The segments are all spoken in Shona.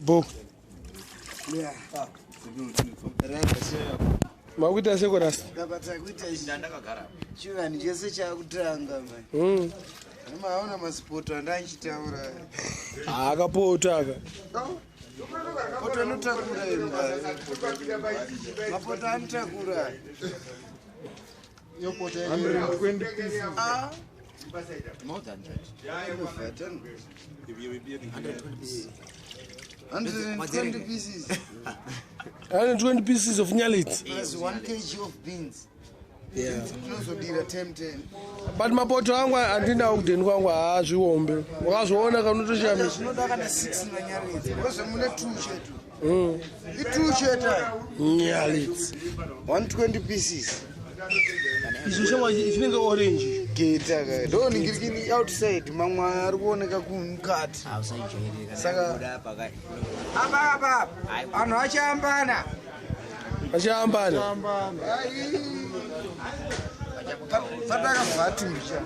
Bo. Makuita seko rasta. Ndabata kuita chivanhu chese chakutanga manje. Maona masipoto andanchitaura. Akapota aka. Poto anotakura imba. Mapoto anotakura. 120 pieces. Ah. More than that. 120 pieces. 120 pieces of nyalets. Plus 1 kg of beans. Yeah. Tinozodira 10 10. But mapoto angu handinawo kudheni kwangu haazviombe. Wakazviona kana unotoshamisa. Zvinoda kana 6 manyaredzi. Because mune 2 chete. I2 chete. Nyalets. 120 pieces. Izvo shamwa chinenge orange. Geta ka. Ndoningirikini outside mamwe ari kuoneka kumukati. Saka apa apa vanhu vachiambana. Achiambana. Ai. Patakabvatumbicha.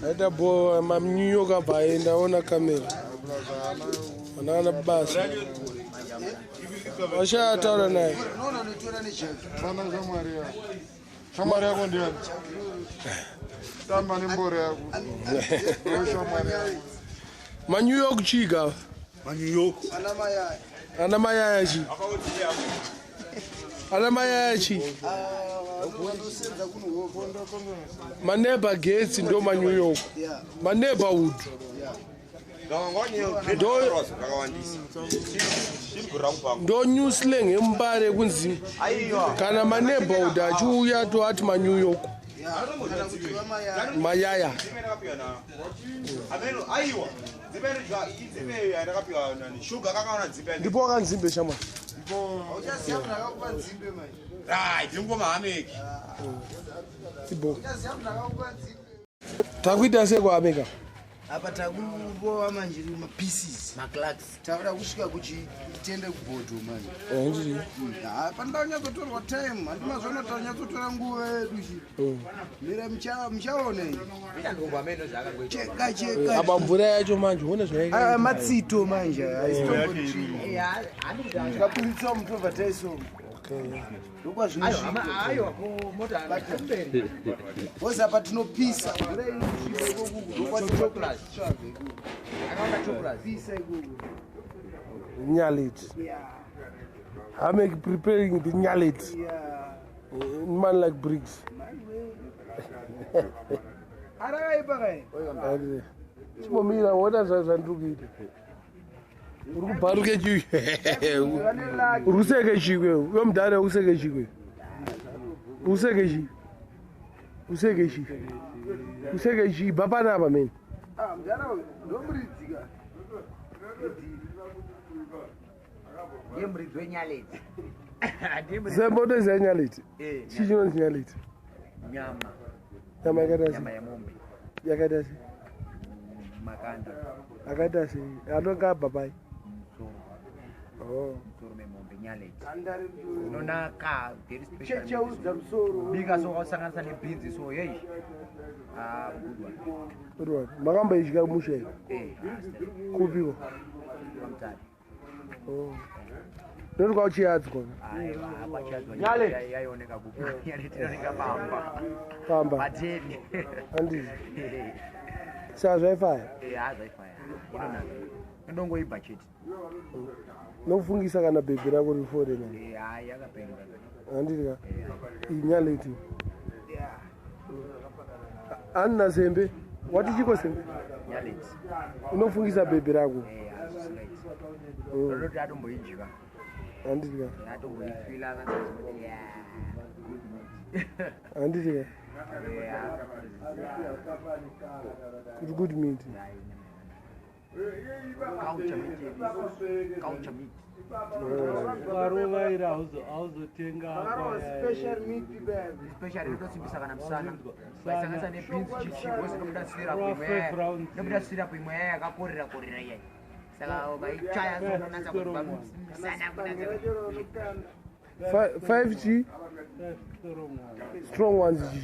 Aita bo ma New York abva aenda ona kamera. Ana basa. Vachataura naye. Unoona unotora nejaki. Vana shamwari yako. Shamwari yako ndiani? Tamba nemboro yako. Ndiwe shamwari yako. Ma New York chiga. Ana mayaya. Ana mayaya chi. Ana mayaya chi. Vandosenza kuno. Ma neighbor gates ndo ma New York. Yeah. Ma neighborhood. Ndo new slang yeMbare kunzi kana ma neighborhood achiuya toati ma New York. Kana kuti vamayaya. Mayaya. Ndipo wakanzimbe shamwa. Uchaziva munhu akakupa nzimbe manje. Ibo. Uchaziva munhu akakupa nzimbe. Takuita sei kwaameka? Apa takubowa manje mapieces. Maclarks. Takuda kusvika kuchitende kubhodho manje. Ndiri. Panoda kunyatsotorwa time. Handima zvaona tanyatsotora nguva yedu chi. Mira muchaona iyi. Cheka cheka. Apa mvura yacho manje uone Ah, zvayaita. matsito manje aisitombotikaburitsa mutobva taisoma ndokwazvinosvikaozi apa tinopisa mvura inosvika ikokuku ndokwatinotsvaga ikoko pisa ikoko. Nyalet. Hamek preparing the nyalet. Man like bricks. Arakaipa kai. Chimbomira wona zvandiri kuita. Uri kubharuke chii? Uri kuseke chikwe. Uyo mudhara uri kuseke chikwe. Uri kuseke chii? Useke chii? Useke chii? Bva panapa meni. Ah, mudhara uyu ndomuridzika. Ndiye muridzi wenyaleti. Zembo ndoziva nyaleti. Eh, Chii chinonzi nyaleti? Nyama. Nyama yakaita Nyama sei? yemombe. Yakaita sei? Makanda. Akaita sei? Anonga abva pai? Musoro. Oh. Musoro memombe nyaleti. Inonaka very special. Checheudza musoro. Bika so wausanganisa nebhinzi so hey. Ah, good one. Good one. Makamboidya musha here? Eh, Kupiko? pamutare. Oh. Ndoti kwauchiyadzwa Aiwa, kwachadzwa yaioneka kupi? Nyaleti inooneka pamba. pamba. Pateni. Handiti. Saka zvaifaya. Eh, ah, zvaifaya. Inonaka. Inongoibva chete. Nokufungisa kana bhebhi rako riri foreigner. Eh, ah, yakapenga. Handiti ka? Inyaleti. Anna Zembe. Wati chiko Zembe? Nyaleti. Unofungisa bhebhi rako. Eh, hazvisingaiti. Ndinoti atomboidya. Handiti ka? Atomboifila akazoti yeah, good meat. Handiti ka? Yeah. Kuti good meat. Culture meat yedu. Culture meat. Ukarova iri hauzotenga. Special meat baby. Especially inotosimbisa kana musana. Waisanganisa nebhinzi chichi wose nobuda syrup Rough imwe yaya. round. Nobuda syrup imwe yaya yakakorera korera iyai. Saka ukaichaya so unonatsa kuti musana kunatsa. 5G Strong one. strong ones G.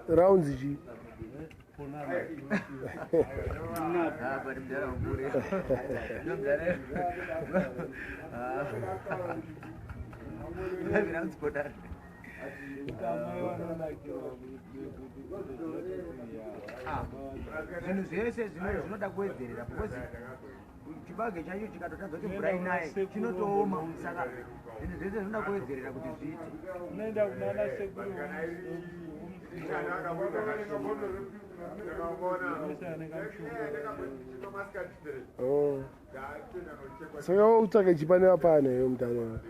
Rounds G. kuponana. Ah, but mudhara mukuru. No mudhara. Ah. Bhaibheri anonzi ponana. Amai vanonakirwa. Ah, zvinhu zvese zvinoda kuwedzerera because chibage chacho chikatotadza kuti mvura inaye chinotooma, saka zvinhu zvese zvinoda kuwedzerera kuti zviite. Unoenda kunana sekuru kamushonga. Oh. Saka utsvake chipa nevapana iyo mudhara.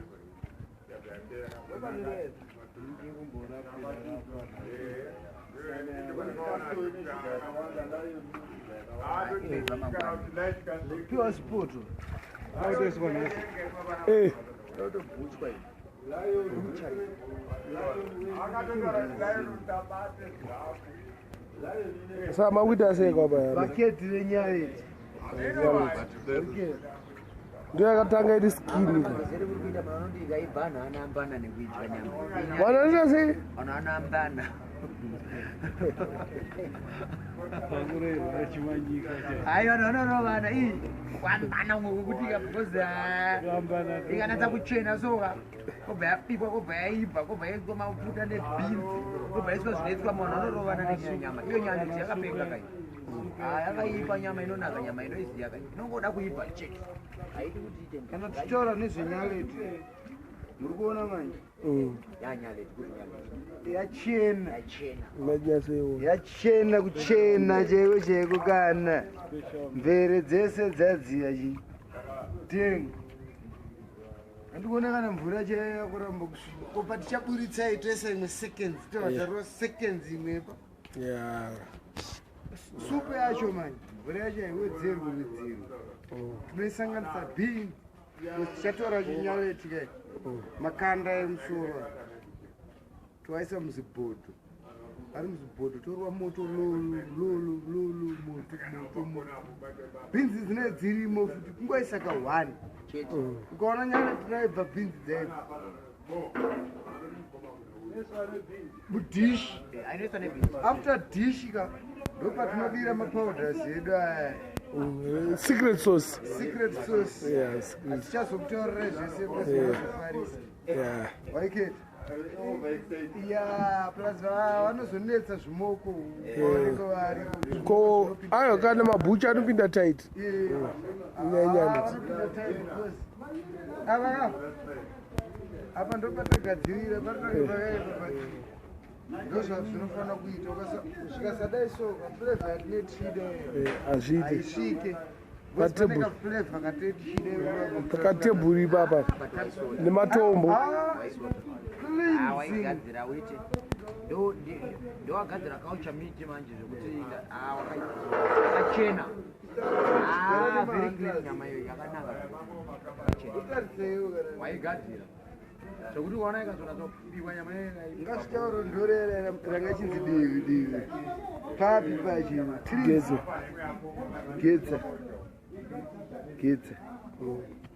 Piwa sipoto. Autoiswa nhasi. Eh, Totobhuchwa iyi. Saka makuita sei kwapa yama? Bhaketi renyareti. Ndiyo yakatanga iri skini. Zere kuri kuita vanhu vanoti ikaibva anhu anoambana nekuidya nyama. Vanoita sei? Vanhu anoambana. Pakurerwa chimanyika. Hai, vanhu vanorovana ii kuambana umwe kwekuti because Kuambana. ikanatsa kuchena soka, kobva yabikwa, kobva yaibva, kobva yaiswa mafuta nebhinzi, kobva yaiswa zvinoiswa, munhu anorovana nechiyo nyama iyo. Nyama idzi yakapenga kai. Ah, yakaipa nyama inonaka, nyama inoiziya kai, inongoda kuibva chete, haidi kuti ite. Kana tichitaura nezvenyareti, muri kuona manje? Yanyaleti kuti nyaleti. Yachena. Yachena. Manyaseiwo. Yachena kuchena chaiko chaiko, kana mvere dzese dzadziya chi tenga. Handikuona kana mvura chaiyo yakuramba kusviba. Kopa tichaburitsai, toisa imwe seconds, tovatarwa seconds imwepa. Ya. Supu yacho manje, mvura yacho haiwedzerwi wedzerwi. Tinoisanganisa bean, tichatora chinyaleti kai, makanda emusoro toaisa muzibhodho, ari muzibhodho, torwa moto lolo lolo lolo, moto moto moto. Bhinzi dzinee dzirimo futi, kungoisa ka one. Chete. Ukaona nyaleti naibva, bhinzi dzaibva mudhishi. Ainoiswa nebhinzi. After dish ka, ndopatinodira mapowders edu aya. Secret sauce. Secret sauce. Yeah, secret. Hatichazokutaurirai zvese kufarisa. Yeah. Waiketi ya, plus vanozonetsa zvimoko vanenge vari. Ko ayo kana mabhucha anopinda tight. Nyanyana. Ava ka, apa ndopatagadzirira paritange pakaipa, ndozvazvinofanira kuita. Zvikasadai so, kaflavor yatinee tichida Hazviiti. haisvike. Patebhuru. Kaflavor katee tichida. Pakatebhuru ipapa nematombo. Ah, waigadzira wete, ndowagadzira culture meat manje, zvekuti ah, wakachena. Ah, very clean, nyama iyo yakanaka, yakachena. Waigadzira zvekuti ukaona ikazonatsobikwa nyama iyo. Ngasvitauro ndorera ranga chinzi divi divi papi pachino. Gezo. Getsa getsa,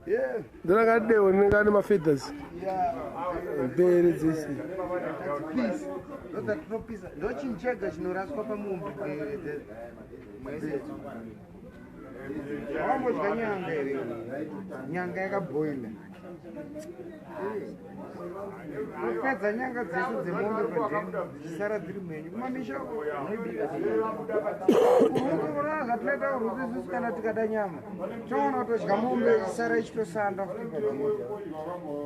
yeah. Ndinakadewo rinenge ane mafeathers. Yeah. Mvere dzese. Tadzipisa, ndodzatinopisa, ndochinhu chega chinoraswa pamombe. Mvere, wakambodya nyanga here? Nyanga yakabhoila, unopedza nyanga dzese dzemombe padheni, dzichisara dziri mhenyu kumamisha. Unoona zvatinoita uruti isusu kana tikada nyama, toona kutodya mombe isara ichitosanda futi padheni.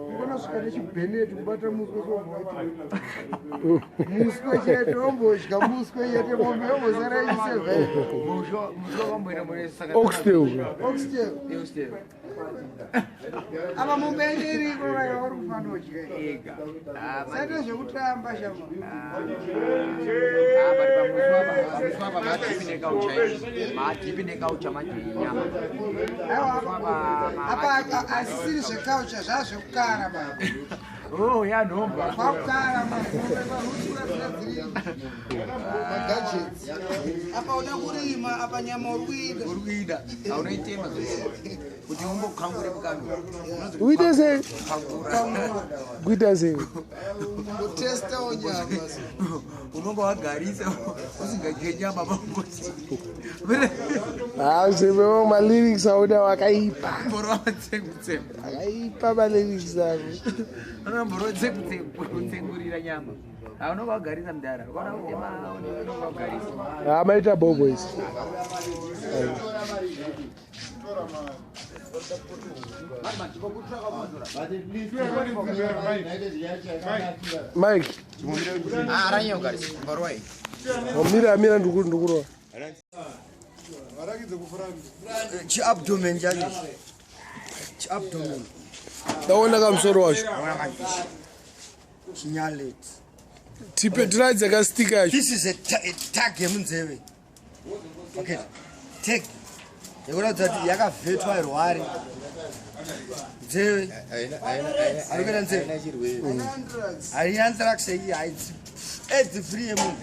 Ungonosvika nechibheneti kubata muswe, somboti muswe chete, ombodya muswe chete, mombe yombosara ichisevha. Muswe wakamboenda mune Oxtail. Oxtail. Oxtail. Apa mombe yacho iriko, vaya vari kufanira kudya. Ega. Ah, Saite zvekutamba shama. Ah, but pamuswa apa madeep neculture izvi, madeep neculture manje inyama. Aiwa, apa asisiri zveculture, zvazvekukara baba. Oh, yanhomba. Kwakutara magadgets. Apa uda kurima, apa nyama uri kuida. Uri kuida. Haunoitema zvese. Kuti umbokangure mukanwa. Uite sei? Kuita sei? Kutestawo nyama. Unonga wagarisa usingadye nyama pangozi. Ah, sevewo malyrics auda wakaipa. Mboro watsengu-tsengu. Akaipa malyrics ako. Unomboro tsengu-tsengu kutsengurira nyama. Haunonga wagarisa mudhara. Ukaona kutema unonga wagarisa. Ah, maita bo boys. Mike. Ah, ranyanya kugarisa. Mboro iyi. Mira mira ndikurova. Chiabdomen chacho. Chiabdomen. Ndaona kamusoro wacho. Chinyaleti. Tipe tiratidze kastika yacho. This is a tag yemunzeve. Okay. Tag. Yekuratidza kuti yakavhetwa irware. Nzeve. Haina nzeve. Haina anthrax iyi haidzi. AIDS free yemunhu.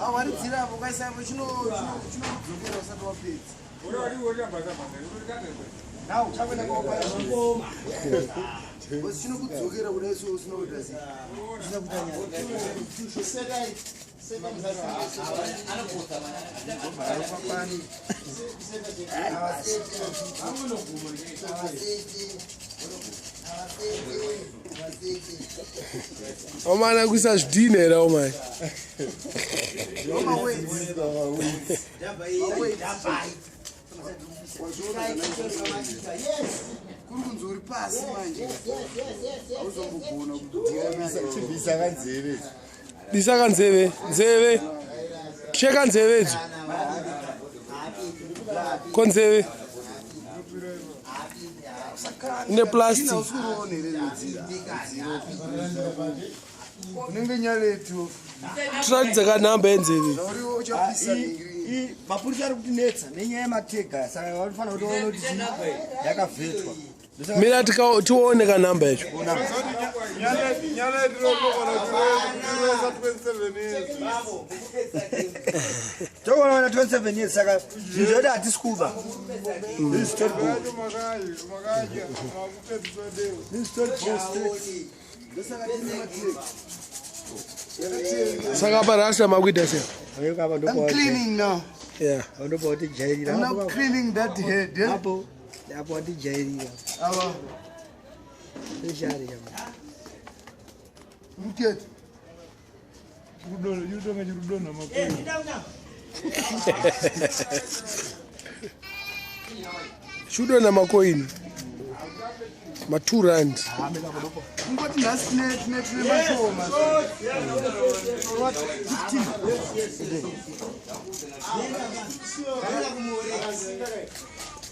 Awaridzirapo ukaisapo chinokudzokera usati wapedza. Now chakuenda kuoperation. Because chinokudzokera kudai so usina kuita sei. Usina kuita nyaya. Omana kuisa zvidhina here omai. Kuri kunzi uri pasi manje. Hauzombogona kudhira nayo. Chibvisa kanzeve. Bisa kanzeve, nzeve. Cheka nzeve idzo. Ko nzeve. Ine plastic. China usikuroona here nzira. Unenge nyaletu. Tiratidze kanhamba yenzeve. Uriwo uchapisa ningiri. Mapurisa ari kutinetsa nenyaya yematega saka vanofanira kuti vaone kuti yakavhetwa. Mira tione kanhamba yacho. Nyaleti rinogona kutiresa 27 years. Tokuona 27 years saka zvinhu zvedu hatisi kuba. This is story book. Yacho makadya makupedziswa deo. This is story book straight. Ndosaka tine matega. Saka apa rasta makuita sei? I'm cleaning now. Yeah. Ndopa watijairira. I'm now cleaning that head. Yeah? Apo apo watijairira. Ava. Shari. Look at. Chirudonha chirudonha makoini. Chudona makoini. Ma 2 rand. Kungoti nhasi tine tine tine mashoma.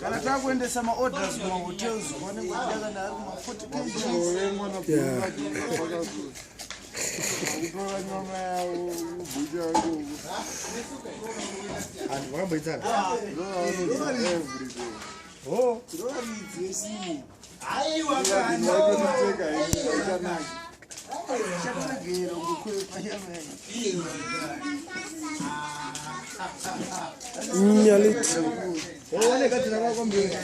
Kana takuendesa maorders kumahotels vanenge vachida kana ari kuma 40 kgs. Yeah. Kutora nyama yavo kubhucha ikoko. Vanhu vakamboitsana. Ndovanoita every day. Oh. Tinovaridzi vesini. Vaitotiteka haichanaki. Chatoregera kungokwepa nyama yacho. Nyaleti. One gadzira kwako mberi.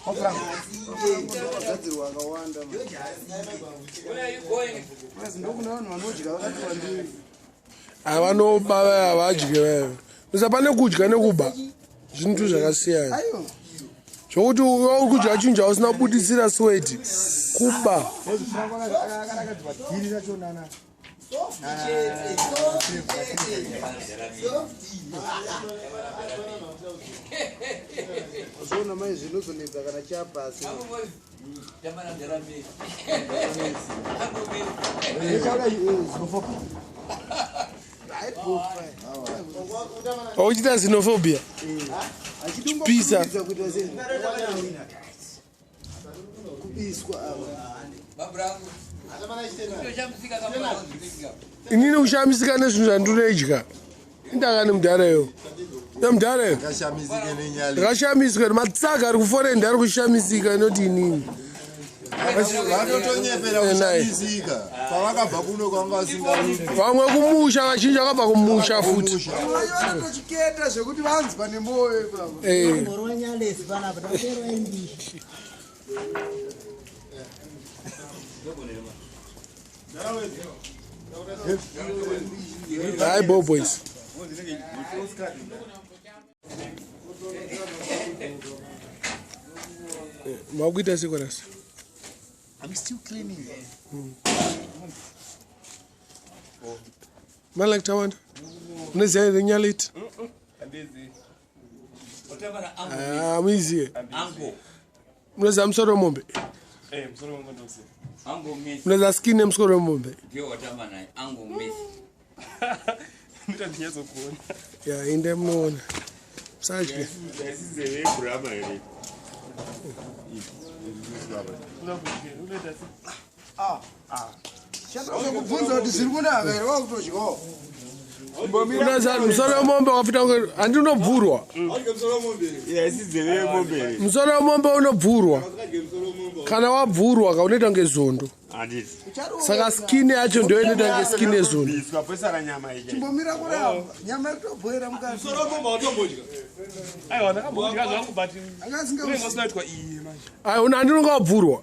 Vakagadzirwa akawanda. Plus ndokune vanhu vanodya vakati wandei. Havanoba vaya havadye vaya. Musa pane kudya nekuba. Zvinhu zvakasiyana. Aiwa. Zvokuti uri kudya chinhu chausina kubudisira sweti. Kuba. Akarakadzwa dhiri racho nana. Zvoona mai zvinozonetsa kana chapasi. Xenophobia. Auchita xenophobia. Chipisa. Achidunga kuita sei? Kubiswa ava. Inini kushamisika nezvinhu zvandinoidya. Indakani mudhara iyo. Mudhara Akashamisike nenyali. Ndakashamisika matsaga ari kuforeign ari kushamisika inoti inini. Vanotonyepera kushamisika. Pavakabva kuno kwanga vasingaruki. Vamwe kumusha vazhinji vakabva kumusha futi. Kumusha. Ayo vanotochiketa zvekuti vanzwa nemwoyo ipapa. Eh. Mborwa nyalesi panapa taperwa imbishi. Hayi bo boys. Makuita sei kwarasi? I'm still cleaning. Malike Tawanda. Unoziva here nyaleti? Ah, muiziye. Munoziva musoro wemombe? Ango Messi Munoziva skin yemusoro wemombe? ndiye watamba naye Ango Messi. Ndita ndinyatsokuona. Ya, inde munoona. Musadye. Brahma here. Unoita sei? Chatozokubvunza kuti zviri kunaka here wakutodyawo. Unoziva musoro wemombe wakafita kunge handi unobvurwa. Isizeve yemombe here. Musoro wemombe unobvurwa. Kana wabvurwa ka unoita kunge zondo. Handiti. Saka skin yacho ndiyo inoita kunge skin yezondo. Biswa pesara nyama iyi. Chimbomira kuramba. Nyama iri kutobhoera mukati. Aiwa ndakambodya zvangu but Anga asinga unenge usina kuitwa iyi manje. Ayi una handi unonga wabvurwa.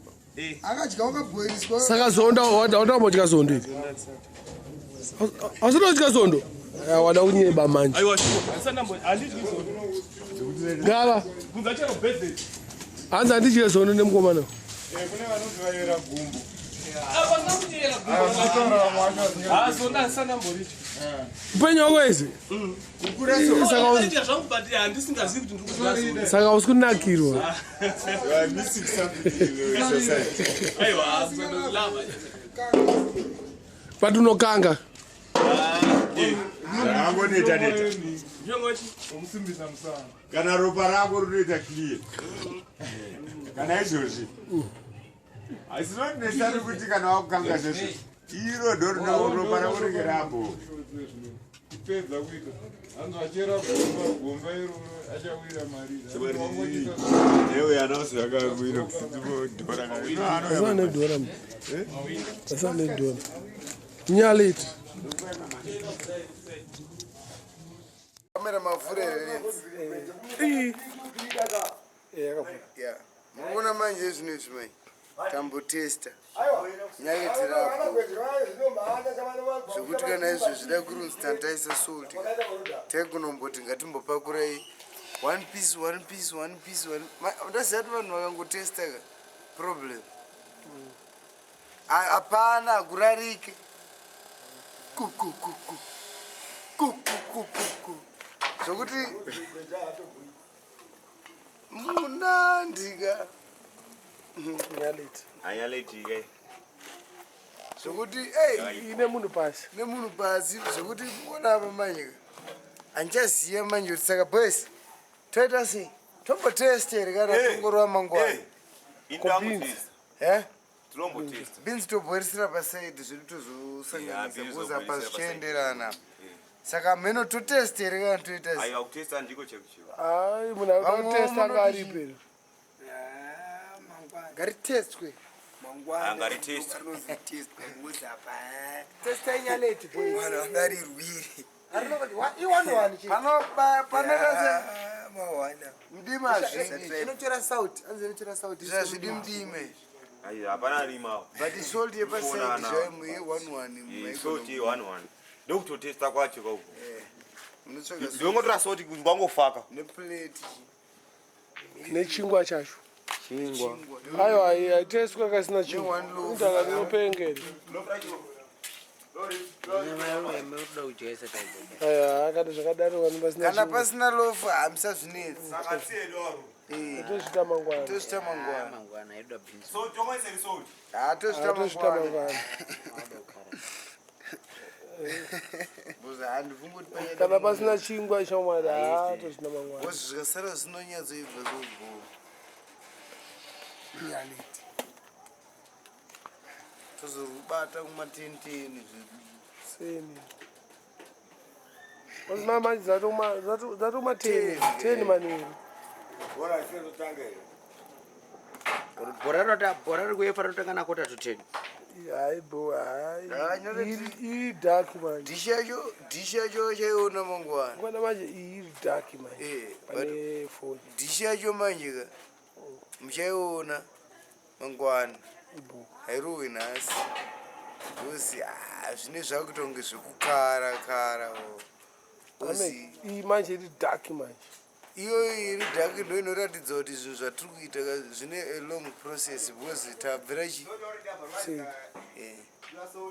akadya wakabhoiriswa. Saka zondo wandambodya zondo iri. Hausina kudya zondo? Ya, wada kunyeba manje. Aiwa sure. Handisandambo handidyi zondo. Gava. Bvunza chero birthday. Hanzi handidye zondo nemukomana. Kune vanonzi vayera gumbo. Apa ndakutiyera gumbo. Ah, zondo handisandamboridya. Upenyu wako wese. Saka Ndakadya zvangu but handisingazivi kuti ndiri kudya zondo. saka usi kunakirwa. You are missing something in your society. Aiwa zondo lava. But unokanga. Zvakangoneta neta. Ndinongoti Umusimbisa musana. Kana ropa rako rinoita clear. Kana izvozvi. It's not necessary kuti kana wakukanga zvesvo. Iro ndo rino ropa rako ringe rambo. Kupedza kuita hanzi vachera gomba gomba iroro achawira mariri Ewe anonzi akawira kusitimo dhora. Asana nedhora. Asana nedhora. Nyaleti. Kamera mavhure here lenzi. Yeah. Mukuona manje zvino izvi mai. Tambotesta. Nyaleti rapo. Zvekuti kana izvo zvida kurunzi tandaisa salt. Taigunomboti ngatimbopakurai one piece one piece one piece one. Ndaziva kuti vanhu vakangotesta ka problem. Hapana hakurarike. Ku ku ku ku. Ku ku ku ku ku. Zvokuti munandika Nyaleti. Anyaleti ke. zvokuti ei Ine munhu pasi. nemunhu pasi zvokuti muona apa manje ka handichaziva manje kuti saka boys toita sei tombotesta here kana tongorova mangwana Eh? Tinombotesta. Beans tobhoirisira pasaidi zvedu tozosanganisa Yeah, beans because apa tobhoirisira zvichienderana. Saka mheno totesta here kana toita sei? Aiwa kutesta ndiko chekuchiva. Hayi munhu ari Vamwe kutesta anga vanoti- aripo here. Ngaritestwe. Ngaritestwe. Testai nyaleti boys. Vanhu vangarirwire. I1 chete. Panoda Mawana. mdima hazvidi. Inotora sauti, hanzi inotora sauti. Zvazvidi mdima izvi. Aiwa hapana rima. But salt yepasaidi Kuonana. zvayo ye 11 Salt ye 11. Ndokutotesta kwacho kauko. Munotsvaga salt Ndongotora salt kuti kwangofaka. neplate. Nechingwa chacho. Chingwa. Aiwa haitestwe kasina chingwa. Ne one loaf. Indala rinopengeri. Nyama yoda kudyisa taibo. Aiwa akati zvakadaro vanhu pasina Kana chingwa. pasina loaf hamusazvinetsi. Saka tsiyedu Eh, Tozvita mangwana. Tozvita mangwana. Mangwana yoda beans. So tongoiseri salt. Ha tozvita Tozvita mangwana. mangwana. Because handifungoti panyaya Kana pasina chingwa shamwari haa tozvita mangwana. Because zvikasara zvinonyatsoibva zvogoa. Nyaleti. Tozorubata kumatenteni zvedu. Seni. Manje dzatoma 10 10 manheru. Bora isezotanga here? Bhora rinota bhora riri kuefa rinotanga na 9:45. Hayi bo, hayi. Ah, nyore Iri dark manje. Dishi yacho, dishi yacho chaiona mangwana. Kwana manje iyi iri dark manje. Eh, Pane phone. Dishi yacho manje ka muchaiona mangwana. Hairohwi nhasi. Because ah, zvine zvakuita kunge zvekukara kara. Ame, iyi manje iri dark manje. Iyoyo iri dark ndo inoratidza kuti zvinhu zvatiri kuita ka zvine a long process because tabvira chi Eh.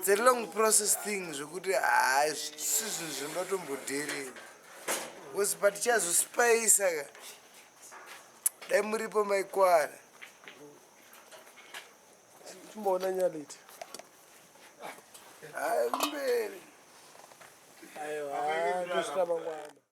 It's a long process thing zvekuti haa si zvinhu zvinotombodherera because patichazospaisa ka dai muripo maikwara. Chimboona nyaleti. Hayi kumberi. Aiwa, tosvika mangwana.